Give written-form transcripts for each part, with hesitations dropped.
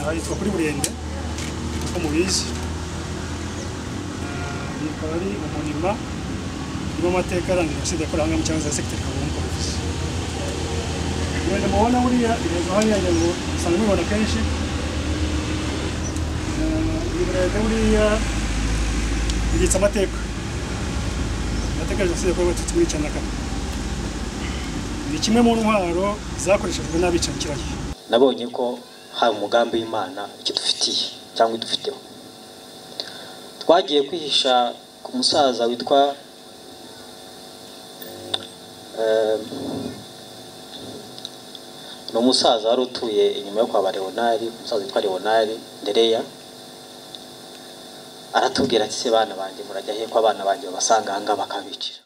Ahitwa kuri Burende uko mubizi, ikaba ari umurima urimo amateka aranga jenoside yakorewe aha ngaha mu cyahoze ari segiteri Kagugu nk'uko bivuze. Burende mubona buriya irego hariya ngira ngo usanga mubibona kenshi. Iyi Burende buriya ibitse amateka ya jenoside yakorewe Abatutsi muri 1994. Ni kimwe mu ntwaro zakoreshejwe n'abicanyi kiriya gihe. Nabonye ko hari umugambi w'Imana ikidufitiye cyangwa idufiteho. Twagiye kwihisha ku musaza witwa ni umusaza wari utuye inyuma yo kwa Leonari, umusaza witwa Leonari Ndereya. Aratubwira ati se bana banjye murajya he ko abana banjye babasanga aha ngaha bakabicira.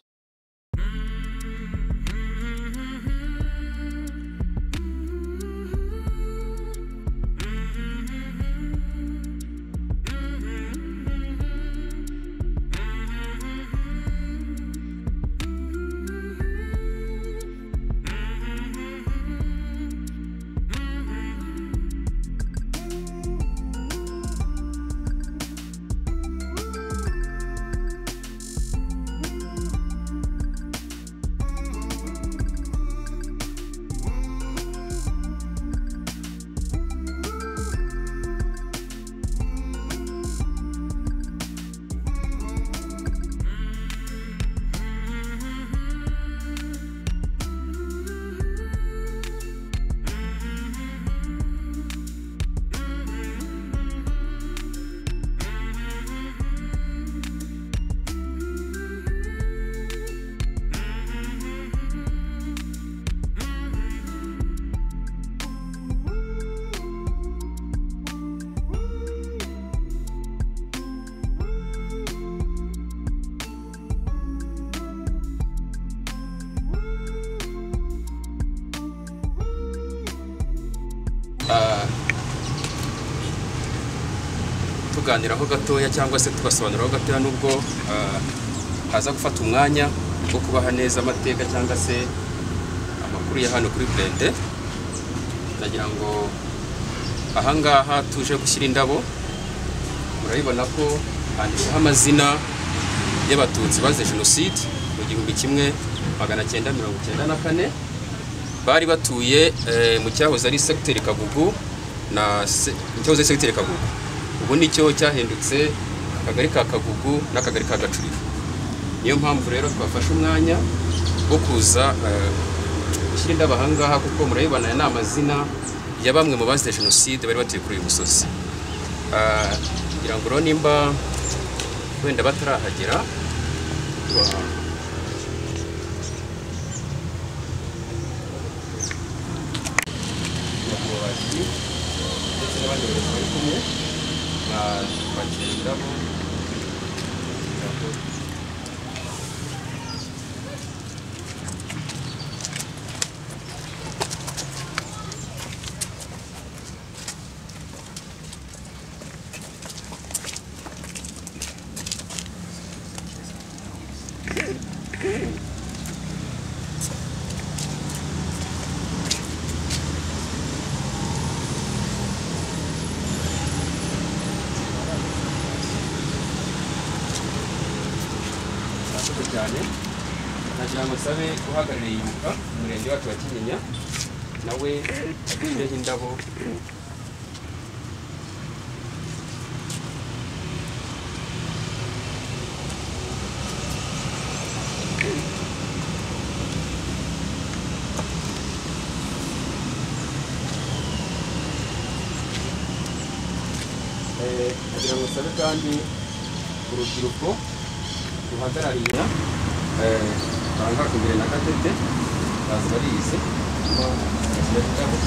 Tuganiraho gatoya cyangwa se tugasobanuraho gatoya, nubwo haza gufata umwanya wo kubaha neza amateka cyangwa se amakuru ya hano kuri Burende. Ndagira ngo ahangaha tuje gushyira indabo, murabibona ko handitseho amazina y'Abatutsi bazize jenoside mu 1994, bari batuye mu cyahoze ari segiteri Kagugu na cyahoze ari segiteri Kagugu, ubu nicyo cyahindutse akagari ka Kagugu n'akagari ka Gacuriro. Niyo mpamvu rero twafashe umwanya wo kuza gushyira indabo aha ngaha, kuko murabibona aya ni amazina ya bamwe mu bazize jenoside bari batuye kuri uyu musozi. Kugira ngo rero nimba wenda batarahagera ndetse n'abandi bayobozi bari kumwe twakira indabo. Cyane nagira ngo nsabe uhagarariye Ibuka umurenge wacu wa Kinyinya nawe adushyireho indabo. Nagira ngo nsabe kandi urubyiruko ruhagarariye banga kumbere na Katete bazi barize indabo.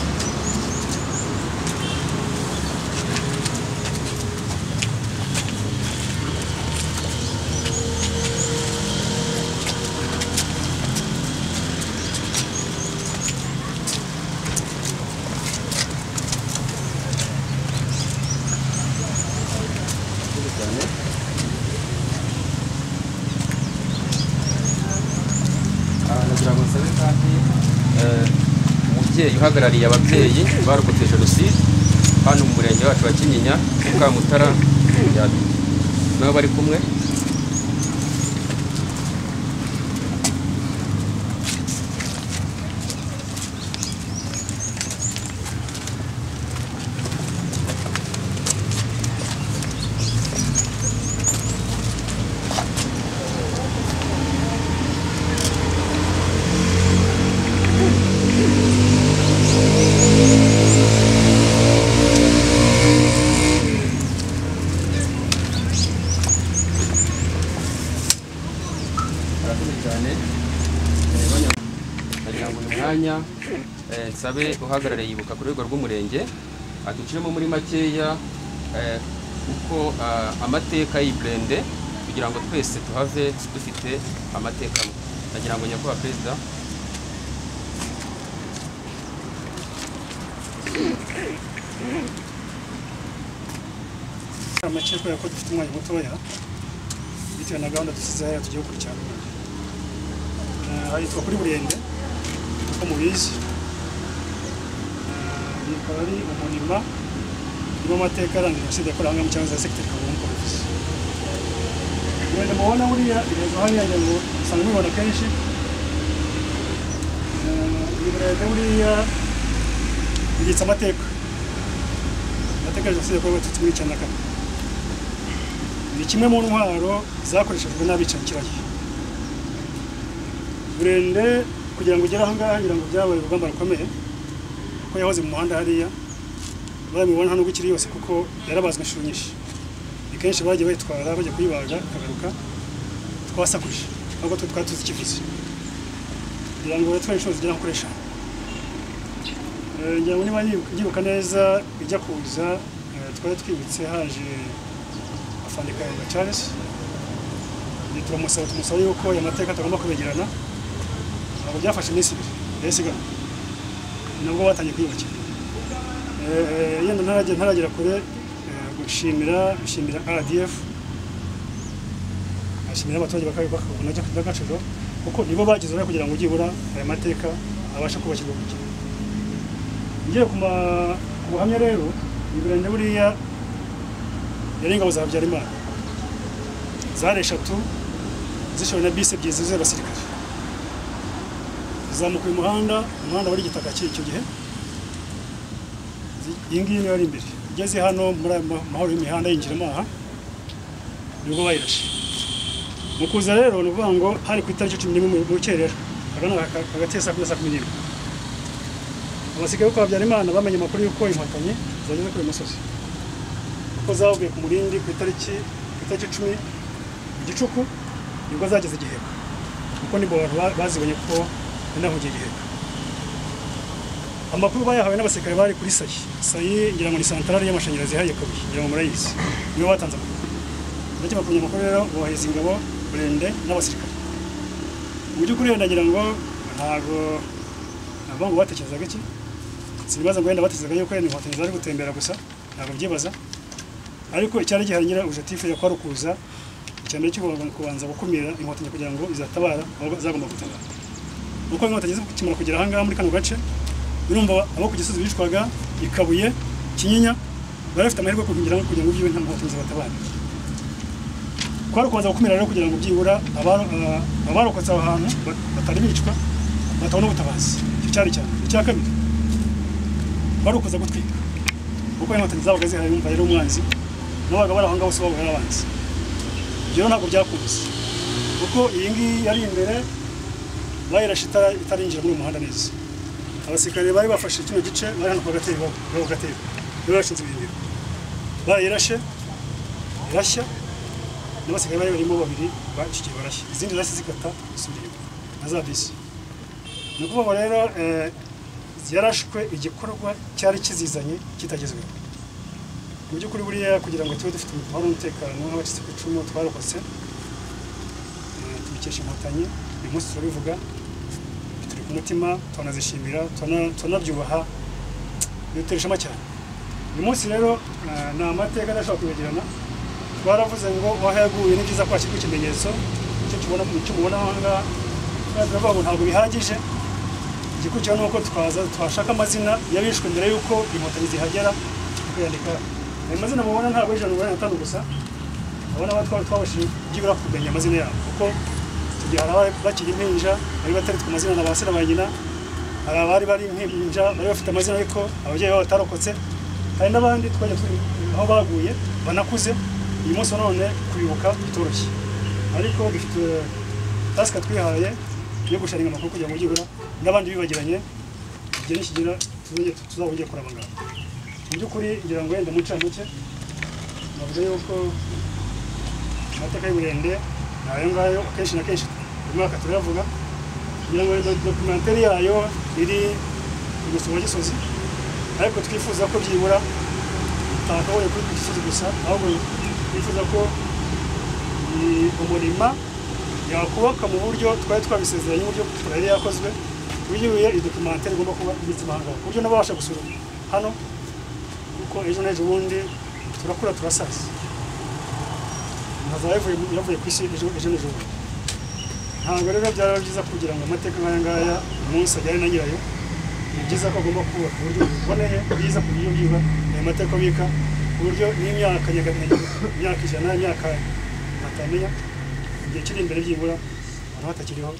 Nagira ngo nsabe kandi umubyeyi uhagarariye ababyeyi barokotse jenoside hano mu murenge wacu wa Kinyinya Mukamutara nabo bari kumwe. Nsabe uhagarariye Ibuka ku rwego rw'umurenge aduciremo muri makeya uko amateka y'iburende kugira ngo twese tuhave dufite amateka amwe. Ndagira ngo nyakubahwa perezida. Make kubera ko dufite umwanya mutoya bitewe na gahunda dusize hariya tugiye gukurikirana. Hitwa kuri Burende uko mubizi, ikaba ari umurima urimo amateka aranga jenoside yakorewe aha ngaha mu cyahoze ari segiteri Kagugu nk'uko bivuze. Burende mubona buriya ireza hariya ngira ngo usanga mubibona kenshi. Iyi burende buriya ibitse amateka ya jenoside yakorewe abatutsi muri 1994. Ni kimwe mu ntwaro zakoreshejwe n'abicanyi kiragiye. Burende kugira ngo ugere aha ngaha ngira ngo byabaye urugamba rukomeye kuko yahoze mu muhanda hariya, baramubona hano gukiri yose kuko yarabazwe inshuro nyinshi. Ni kenshi bagiye bayitwara bajya kuyibaga ikagaruka, twasakuje ntabwo twe twari tuzi ikivuze. Ngira ngo yatwaye inshuro zigera nko kuri 5. Ngira ngo niba nyibuka neza ijya kuza twari twibutse haje afande Kayumba Charles, turamusaba tumusaba yuko aya mateka tugomba kubegerana. Ntabwo byafashe iminsi ibiri yahise igaruka, nabwo batangiye kwiyubakira. Yenda ntaragera kure gushimira RDF, ashimira abaturage bakabona agaciro kuko nibo bagize uruhare kugira ngo byibura aya mateka abashe kubakirwa ku gihe. Ngiye ku buhamya rero, Burende buriya yari ingabo za Habyarimana zari 3 zishowe na bisi ebyiri zuzuye abasirikare, zizamuka uyu muhanda wari igitaka cy'icyo gihe. Iyi ngiyi niyo yari imbere, igeze hano muri aya mahoro y'imihanda yinjiramo aha nibwo bayirashe. Mu kuza rero ni ukuvuga ngo hari ku itariki 11 mu rukerera hagati ya saa 10 na saa 11, abasirikare bo kwa Habyarimana bamenye amakuru y'uko inkotanyi zageze kuri uyu musozi, kuko zavuye ku Murindi ku itariki 10 igicuku nibwo zageze Giheka, kuko nibo abantu bazibonye ko nahugiye Giheka. Amakuru bayahawe n'abasirikare bari kuri Sayi. Sayi ngira ngo ni santarari y'amashanyarazi hariya Kabuye, ngira ngo murayizi, nibo batanze amakuru. Ndakeka kumenya amakuru rero bohereza ingabo Burende n'abasirikare. Mu by'ukuri ndagira ngo ntabwo navuga ngo batekerezaga iki, sinibaza ngo wenda batekerezaga yuko inkotanyi zari gutembera gusa, ntabwo byibaza. Ariko icyari gihari nyira objectif ya kwari ukuza icyambere cyo kubanza gukumira inkotanyi kugira ngo izatabara aho zagomba gutabara. Uko inkotanyi zikimara kugera aha ngaha muri kano gace, urumva abo ku Gisozi bicwaga i Kabuye, Kinyinya, bari bafite amahirwe yo kugira ngo byiwe nta nkotanyi zibatabara. Kwari kubanza gukumira rero kugira ngo byibura abarokotse aho hantu batari bicwa batabona ubutabazi. Icyo cyari cyane. Icya kabiri kwari ukuza gutwika, kuko inkotanyi zabaga zihari yumva yari umwanzi, n'abaga bari aho ngaho bose babaga ari abanzi. Ibyo rero ntabwo byakunze kuko iyi ngiyi yari imbere bayirashe itarinjira muri uyu muhanda neza. Abasirikare bari bafashe kino gice bari hano ku Gatebe, nibo bashinze ibirindiro, bayirashe irashya, n'abasirikare bari barimo babiri bacikiye barashya, izindi zahise zikata zisubira inyuma na za bisi. Ni ukuvuga ngo rero yarashwe igikorwa cyari kizizanye kitagezweho. Mu by'ukuri buriya kugira ngo tube dufite amahoro n'umutekano nk'abacitse ku icumu twarokotse, tubikesha inkotanyi. Uyu munsi turabivuga turi ku mutima, turanazishimira, turanabyubaha, bidutera ishema cyane. Uyu munsi rero ni amateka adashobora kwibagirana. Twaravuze ngo aho yaguye ni byiza kwashyirwa ikimenyetso icyo mubona aha ngaha. Turavuga ngo ntabwo bihagije, igikurikiraho ni uko twashaka amazina y'abishwe mbere y'uko inkotanyi zihagera, Tukayandika ayo mazina mubona, ntabwo ari 185 gusa. Abona abo twabashije byibura kumenya amazina yabo, kuko tugiye hari abari bakiri impinja bari bataritwa amazina na ba se na ba nyina, hari abari bari impinja bari bafite amazina ariko ababyeyi babo batarokotse, hari n'abandi twajya aho baguye banakuze. Uyu munsi wa none kwibuka bitoroshye, ariko dufite task twihaye yo gusharinga amakuru kugira ngo byibura n'abandi bibagiranye igihe nikigera tuzabongere kuraba ngaho. Mu by'ukuri ngira ngo wenda mu ncamake navuga yuko amateka y'Iburende ni ayo ngayo, akenshi na kenshi buri mwaka turayavuga. Ngira ngo dokumentari yayo iri ku Rwibutso rwa Gisozi, ariko twifuza ko byibura tutakagoye kuri Gisozi gusa, ahubwo twifuza ko umurima yakubaka mu buryo twari twabisezeranye, uburyo yari yakozwe, uburyo iyi dokumentari igomba kuba ibitse amahanga, ku buryo n'ababasha gusura hano, kuko ejo n'ejo bundi turakura turasaza, ntazaba yavuye ku isi ejo n'ejo bundi. Ntabwo rero byaba byiza kugira ngo amateka nk'aya ngaya umunsi ajyane na nyirayo. Ni byiza ko agomba kubaka uburyo buboneye bwiza ku buryo bwiza ayo mateka abika, ku buryo n'imyaka imyaka 100, imyaka batamenya igihe kiri imbere, byibura abantu batakiriho,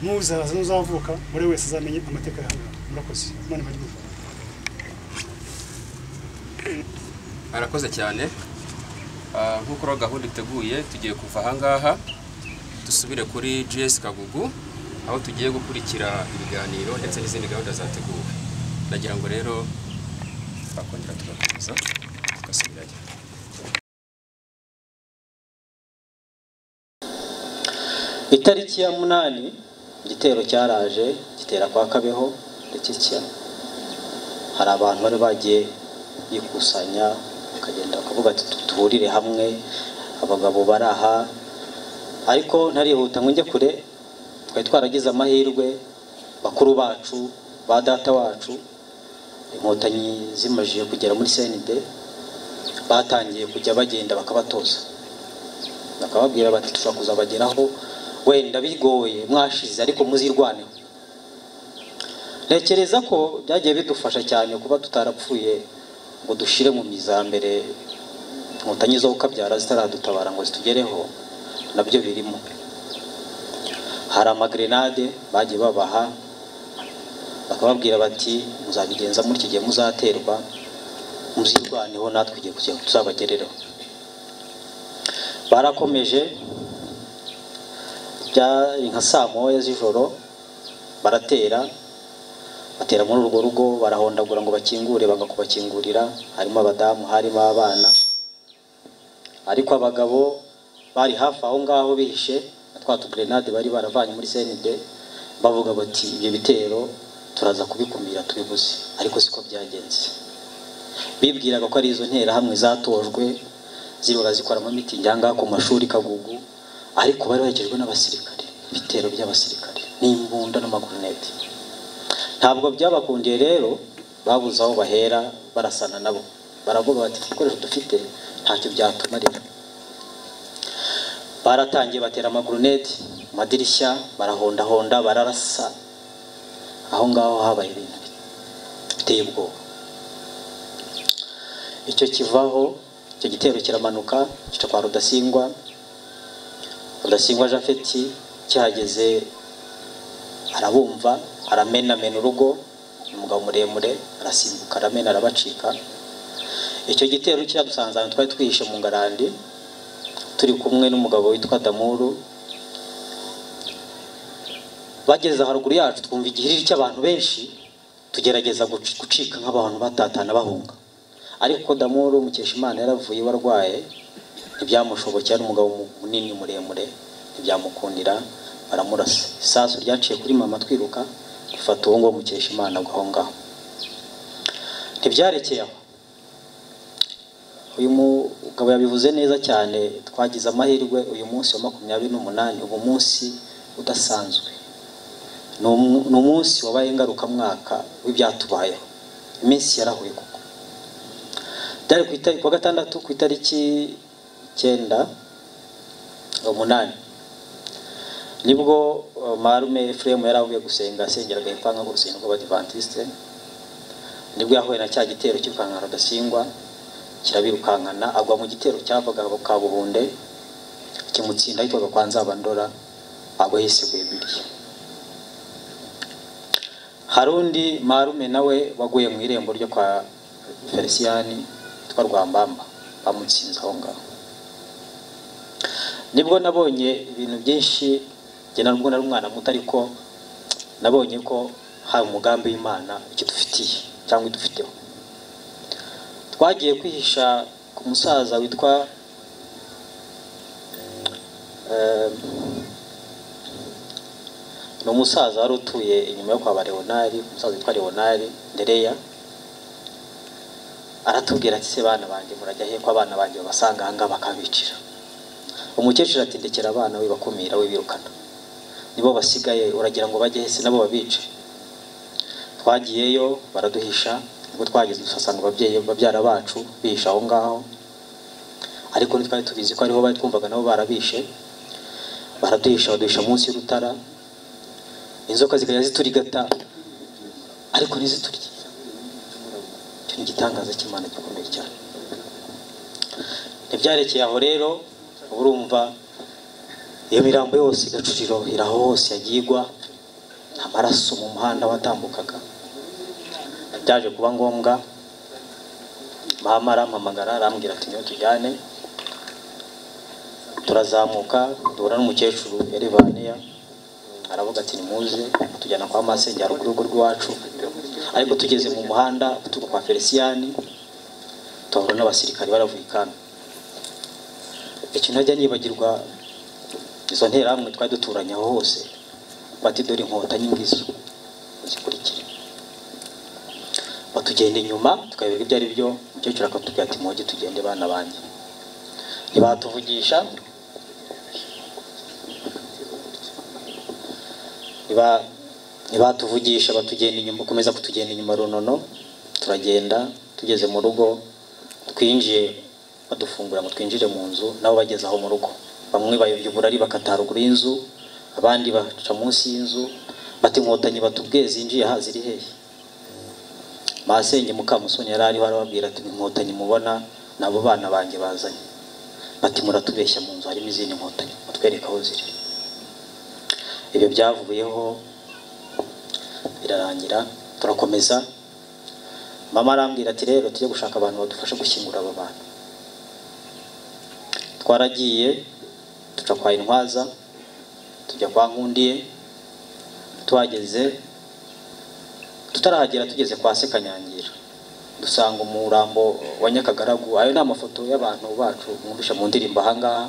n'uzaza n'uzavuka buri wese azamenye amateka y'ahangaha. Murakoze, Imana ibahe. Arakoze cyane. Nk'uko rero gahunda iteguye, tugiye kuva ahangaha dusubire kuri GS Kagugu, aho tugiye gukurikira ibiganiro ndetse n'izindi gahunda zateguwe. Ndagira ngo rero twakongera tugakomeza tugasubirayo. Itariki ya 8 igitero cyaraje gitera kwa Kabeho ndetse hari abantu bari bagiye bikusanya bakagenda bakavuga ati tuhurire hamwe, abagabo baraha. Ariko ntarihuta ngo njye kure, twari twaragize amahirwe, bakuru bacu ba data wacu inkotanyi zimajije kugera muri CND batangiye kujya bagenda bakabatoza, bakababwira bati tushobora kuzabageraho wenda bigoye mwashize ariko muzirwaneho. Ntekereza ko byagiye bidufasha cyane kuba tutarapfuye ngo dushire mu mizambere inkotanyi zo kukabyara zitaradutabara ngo zitugereho, nabyo birimo. Hari amagrenade bagiye babaha bakababwira bati muzabigenza muri iki gihe muzaterwa, muzirwaneho, natwe igihe kugira ngo tuzabagerereho. Barakomeje, byari nka saa 1 z'ijoro, baratera batera muri urwo rugo, barahondagura ngo bakingure, banga kubakingurira. Harimo abadamu, harimo abana, ariko abagabo bari hafi aho ngaho bihishe twa tugrenade bari baravanye muri CND, bavuga bati ibyo bitero turaza kubikumira tubibuze. Ariko siko byagenze. Bibwiraga ko ari izo ntera hamwe zatojwe zirora zikora ama mitingi ahangaha ku mashuri Kagugu, ariko bari baherekejwe n'abasirikare, ibitero by'abasirikare n'imbunda n'amagrenade. Ntabwo byabakundiye rero, babuze aho bahera barasana nabo, baravuga bati ibikoresho dufite ntacyo byatumarira. Baratangiye batera amagrenade madirishya, barahondahonda, bararasa. Aho ngaho habaye ibintu biteye ubwoba. Icyo kivaho, icyo gitero kiramanuka kica kwa Rudasingwa. Rudasingwa Jafeti kihageze arabumva, aramenamena urugo, umugabo muremure arasimbuka aramena arabacika. Icyo gitero kiradusanze ahantu twari twihishe mu ngarandi, turi kumwe n'umugabo witwa Damuru. Bageze haruguru yacu twumva igihiriri cy'abantu benshi, tugerageza gucika nk'abantu batatana bahunga. Ariko Damuru Mukeshimana yaravuye warwaye, ntibyamushobokera, ari umugabo munini muremure, ntibyamukundira, baramurasa. Isasu ryaciye kuri mama twiruka rifata uwo ngo Mukeshimana aho ngaho. Ntibyarekeye aho. Uyu mugabo yabivuze neza cyane, twagize amahirwe uyu munsi wa 28, ubu munsi udasanzwe. Ni umunsi wabaye ngarukamwaka w'ibyatubayeho. Iminsi yarahuye koko. Byari ku wa gatandatu ku itariki 9 8, nibwo marume Ephraim yaravuye gusenga, asengeraga impanga ku rusengero rw'Abadiventiste. Nibwo yahuye na cya gitero cy'irukankana Rudasingwa, kirabirukankana, agwa mu gitero cyavaga Kabuhunde kimutsinda ahitwaga kwa Nzabandora, agwa yiseguye biriya. Hari undi marume nawe waguye mu irembo ryo kwa Feliciyani witwa Rwambamba, bamutsinze aho ngaho. Nibwo nabonye ibintu byinshi, njye nubwo nari umwana muto ariko nabonye ko hari umugambi w'Imana ikidufitiye cyangwa idufiteho. Twagiye kwihisha ku musaza witwa ni umusaza wari utuye inyuma yo kwa Leonari, umusaza witwa Leonari Ndereya. Aratubwira ati se bana banjye murajya he ko abana banjye babasanga aha ngaha bakabicira. Umukecuru ati ndekera abana we bakumira we birukana, nibo basigaye, uragira ngo bajye he nabo babice. Twagiyeyo baraduhisha, nibwo twageze dusanga ababyeyi babyara bacu bihisha aho ngaho, ariko ntitwari tubizi ko ariho bari, twumvaga nabo barabishe. Baraduhisha, baduhisha munsi y'urutara, inzoka zikajya ziturigata ariko ntiziturye. Icyo ni igitangaza cy'Imana gikomeye cyane. Ntibyarekeye aho rero, urumva iyo mirambo yose Gacuriro iri aho hose yagiye igwa, amaraso mu muhanda watambukaga. Byaje kuba ngombwa mama arampamagara arambwira ati niyo tujyane. Turazamuka duhura n'umukecuru Erivaniya, aravuga ati nimuze, tujyana kwa masenge haruguru y'urugo rw'iwacu. Ariko tugeze mu muhanda uturuka kwa Feliciyani tuhura n'abasirikari baravuye ikambi. Ikintu ntajya nibagirwa, izo nterahamwe twari duturanye aho hose, bati dore inkotanyi ngizo zikurikire. Batugenda inyuma tukayoberwa ibyo ari byo. Umukecuru akatubwira ati muhoge tugende bana banjye. Ntibatuvugisha, ntibatuvugisha, batugenda inyuma, bakomeza kutugenda inyuma runono. Turagenda tugeze mu rugo, twinjiye badufungura ngo twinjire mu nzu, nabo bageze aho mu rugo. Bamwe bayobya uburari bakata ruguru y'inzu, abandi baca munsi y'inzu, bati inkotanyi batubwiye zinjiye aha ziri hehe? Masenge Mukamusoni yari ariho arababwira ati inkotanyi mubona nabo bana banjye bazanye. Bati muratubeshya, mu nzu harimo izindi nkotanyi, mutwereke aho ziri. Ibyo byavuyeho birarangira, turakomeza. Mama arambwira ati rero tujye gushaka abantu badufasha gushyingura aba bantu. Twaragiye tuca kwa Intwaza, tujya kwa Nkundiye. Tuhageze tutarahagera tugeze kwa Sekanyangira dusanga umurambo wa Nyakagaragu. Ayo ni amafoto y'abantu bacu mwumvisha mu ndirimbo aha ngaha.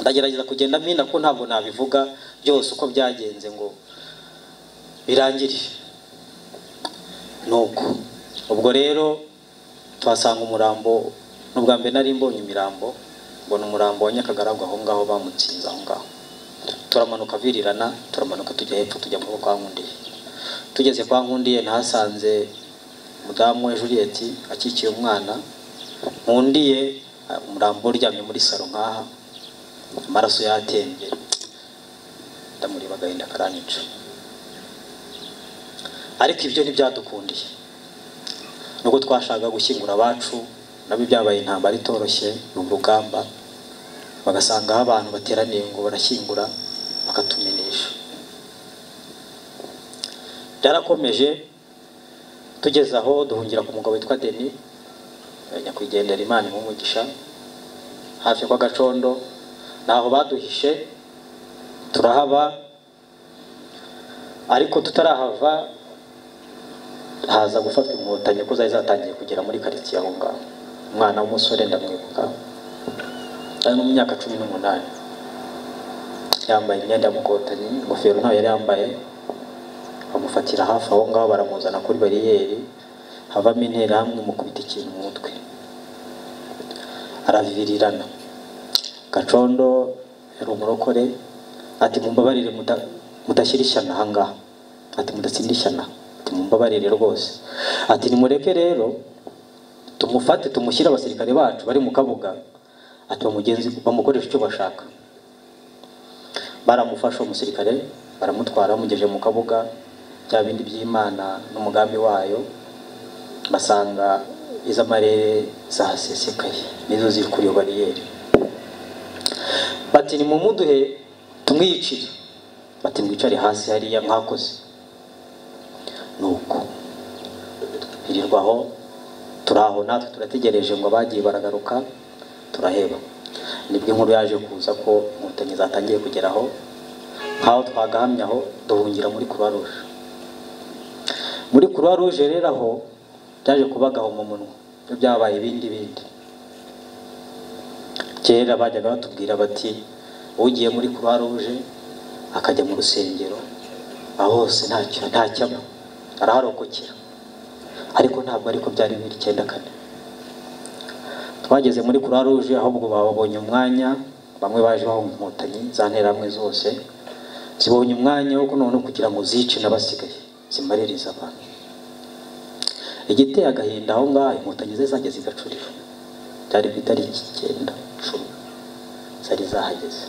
Ndagerageza kugenda mpina ko ntabwo nabivuga byose uko byagenze ngo birangire. Nuko ubwo rero tuhasanga umurambo, n'ubwa mbere nari mbonye imirambo, mbona umurambo wa Nyakagaragu aho ngaho bamutsinze aho ngaho. Turamanuka virirana, turamanuka tujya hepfo tujya mu kwa Nkundiye. Tugeze kwa Nkundiye nahasanze mudamu we Juliet akikiye umwana. Nkundiye umurambo uryamye muri salo nkaha, amaraso yatembye, ndamureba agahinda karanyica. Ariko ibyo ntibyadukundiye, nubwo twashaka gushyingura abacu, nabyo byabaye intambara itoroshye, urugamba, bagasanga aho abantu bateraniye ngo barashyingura bakatumenesha. Byarakomeje tugeze aho duhungira ku mugabo witwa Denis nyakwigendera, Imana imumugisha, hafi kwa Gacondo, naho baduhishe turahaba. Ariko tutarahava haza gufatwa inkotanyi ko zari zatangiye kugera muri quartier aho ngaho. Umwana w'umusore ndamwibuka, ari mu myaka 18, yambaye imyenda y'umukotanyi, ingofero ntayo yari yambaye. Bamufatira hafi aho ngaho baramuzana kuri bariyeri, havamo interahamwe mukubita ikintu mu mutwe, aravirirana. Gacondo yari umurokore, ati mumbabarire mudashyira ishyano aha ngaha, ati mudatsinda ishyano, ati mumbabarire rwose, ati nimureke rero tumufate tumushyire abasirikare bacu bari mu kabuga, ati bamugenzi bamukoresha icyo bashaka. Baramufasha umusirikare baramutwara, bamugejeje mu kabuga, bya bindi by'Imana n'umugambi wayo. Basanga iz'amarere zahasesekaye, nizo ziri kuri iyo bariyeri. Bati nimumuduhe tumwiyicire. Bati mwicare hasi hariya mwakoze. Nuko hirirwaho turaho natwe turategereje ngo abagiye baragaruka, turaheba. Nibwo inkuru yaje kuza ko inkotanyi zatangiye kugeraho, nkaho twagahamyaho duhungira muri Croix Rouge. Muri Croix Rouge rero aho byaje kubagaho mu munwa, byabaye ibindi bindi. Kera bajyaga batubwira bati ugiye muri Croix Rouge akajya mu rusengero aho hose ntacyaba araharokokera, ariko ntabwo ariko byari 2094. Twageze muri Croix Rouge ahubwo babonye umwanya, bamwe baje bahunga inkotanyi za nterahamwe zose zibonye umwanya wo none kugira ngo zice n'abasigaye zimaririze abantu. Igiteye agahinda aho ngaho inkotanyi ze zageze igacuriro, byari ku itariki 9 10 zari zahageze.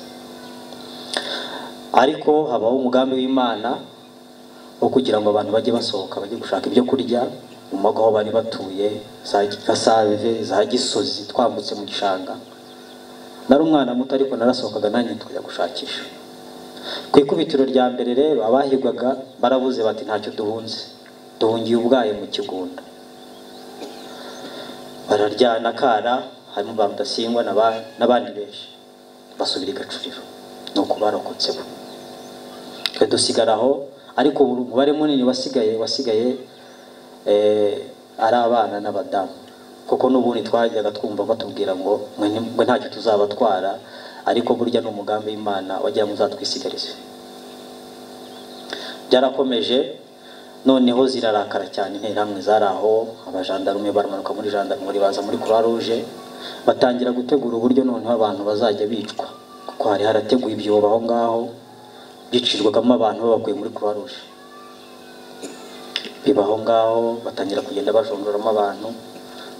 Ariko habaho umugambi w'Imana wo kugira ngo abantu bajye basohoka bajye gushaka ibyo kurya mu mago aho bari batuye, za Gasave, za Gisozi, twambutse mu gishanga. Nari umwana muto ariko narasohokaga nanjye tukajya gushakisha. Ku ikubitiro rya mbere rero abahigwaga barabuze bati ntacyo duhunze, duhungiye ubwaye mu kigunda. Bararyana kara, harimo ba Rudasingwa n'abandi benshi basubira igacuriro, nuko barokotse bo. Twe dusigaraho, ariko umubare munini wasigaye ari abana n'abadamu, kuko n'ubundi twajyaga twumva batubwira ngo mwe ntacyo tuzabatwara, ariko burya ni umugambi w'Imana wagira ngo uzatwisigarize. Byarakomeje, noneho zirarakara cyane interahamwe zari aho, abajandarume baramanuka muri jandarumori baza muri Croix Rouge, batangira gutegura uburyo noneho abantu bazajya bicwa, kuko hari harateguye ibyobo aho ngaho byicirwagamo abantu babakuye muri Croix Rouge. Bibaho ngaho batangira kugenda bajondoramo abantu,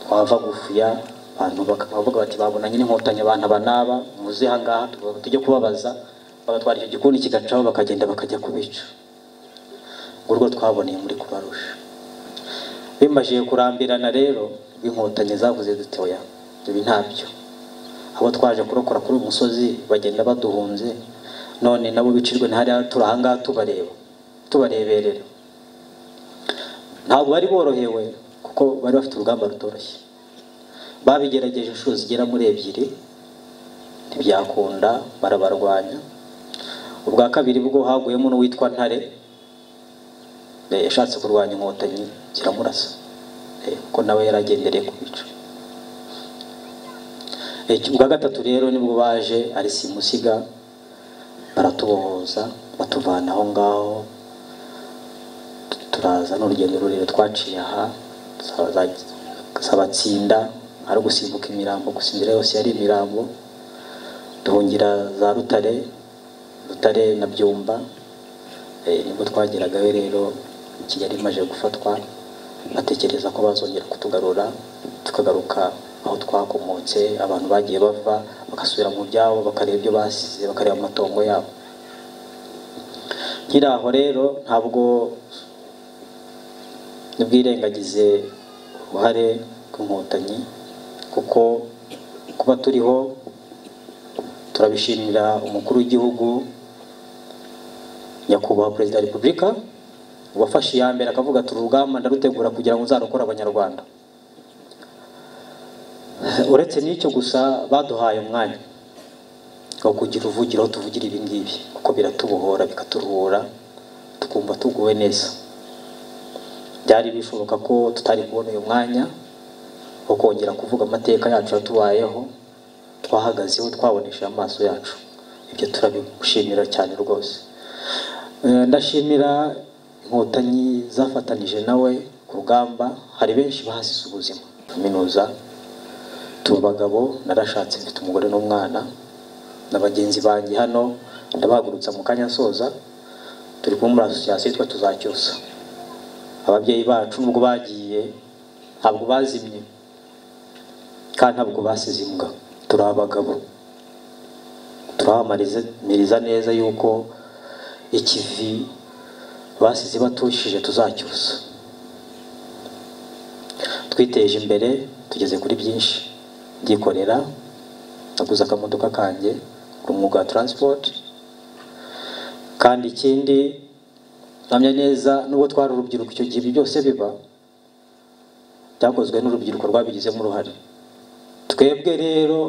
twava gufuya abantu bakavuga bati babonanye n'inkotanyi abantu abanaba muze aha ngaha tujye kubabaza, bagatwara icyo gikundi kigacaho bakagenda bakajya kubica. Urwo twaboneye muri Croix Rouge. Bimajije kurambirana rero, inkotanyi zavuze duti oya ibi ntabyo, abo twaje kurokora kuri uyu musozi bagenda baduhunze, none nabo bicirwe ntari turi aha ngaha tubareba tubareberera. Ntabwo bari borohewe kuko bari bafite urugamba rutoroshye. Babigerageje inshuro zigera muri 2 ntibyakunda, barabarwanya. Ubwa kabiri bwo haguyemo n'uwitwa Ntare, yashatse kurwanya inkotanyi ziramurasa, kuko nawe yaragendereye kubica. Ubwa gatatu rero nibwo baje ari simusiga, baratubohoza batuvana aho ngaho, turaza n'urugendo rurerure twaciye aha Sabatsinda, ari gusimbuka imirambo, gusinzira yose yari imirambo, duhungira za Rutare, Rutare na Byumba. Nibwo twageragayo rero Kigali imaze gufatwa, batekereza ko bazongera kutugarura tukagaruka aho twakomotse. Abantu bagiye bava bagasubira mu byabo, bakareba ibyo basize, bakareba amatongo yabo. Nkiri aho rero ntabwo nibwirengagize uruhare rw'inkotanyi, kuko kuba turiho turabishimira umukuru w'igihugu Nyakubahwa Perezida wa Repubulika wafashe iya mbere akavuga ati urugamba ndarutegura kugira ngo nzarokore Abanyarwanda. Uretse n'icyo gusa baduhaye umwanya wo kugira uruvugiro tuvugira ibi ngibi, kuko biratubohora bikaturuhura tukumva tuguwe neza. Byari bishoboka ko tutari kubona uyu mwanya wo kongera kuvuga amateka yacu yatubayeho, twahagazeho twabonesheje amaso yacu. Ibyo turabishimira cyane rwose. Ndashimira inkotanyi zafatanije nawe ku rugamba, hari benshi bahasize ubuzima. Kaminuza tuba abagabo, narashatse mfite umugore n'umwana na bagenzi banjye hano, ndabahagurutsa mu kanya nsoza, turi kumwe muri association yitwa Tuzacyusa. Ababyeyi bacu nubwo bagiye ntabwo bazimye kandi ntabwo basize imbwa, turi abagabo, turahamiriza neza yuko ikivi basize batushije tuzacyusa. Twiteje imbere, tugeze kuri byinshi. Ndikorera, naguze akamodoka kanjye, umwuga wa transport. Kandi ikindi mpamya neza, nubwo twari urubyiruko icyo gihe, ibi byose biba byakozwe n'urubyiruko rwabigizemo uruhare. Twebwe rero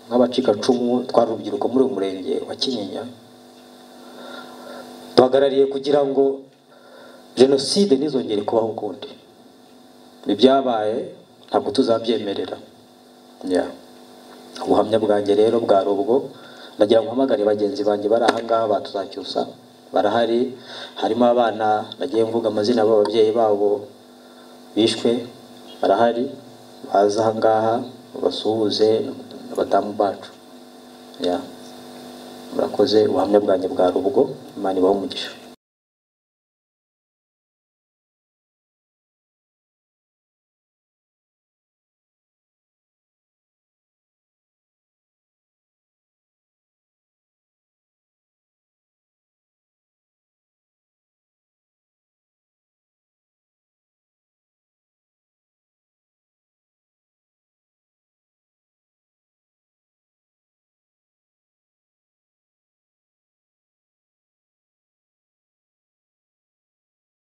nk'abacikacumu twari urubyiruko muri uyu murenge wa Kinyinya, duhagarariye kugira ngo jenoside ntizongere kubaho ukundi. Ibyabaye ntabwo tuzabyemerera. Ubuhamya bwanjye rero bwari ubwo. Ndagira ngo mpamagare bagenzi banjye bari aha ngaha batuzacyusa, barahari. Harimo abana nagiye mvuga amazina y'ababyeyi babo bishwe, barahari, baza aha ngaha basuhuze abadamu bacu. Murakoze, ubuhamya bwanjye bwari ubwo. Imana ibahe umugisha.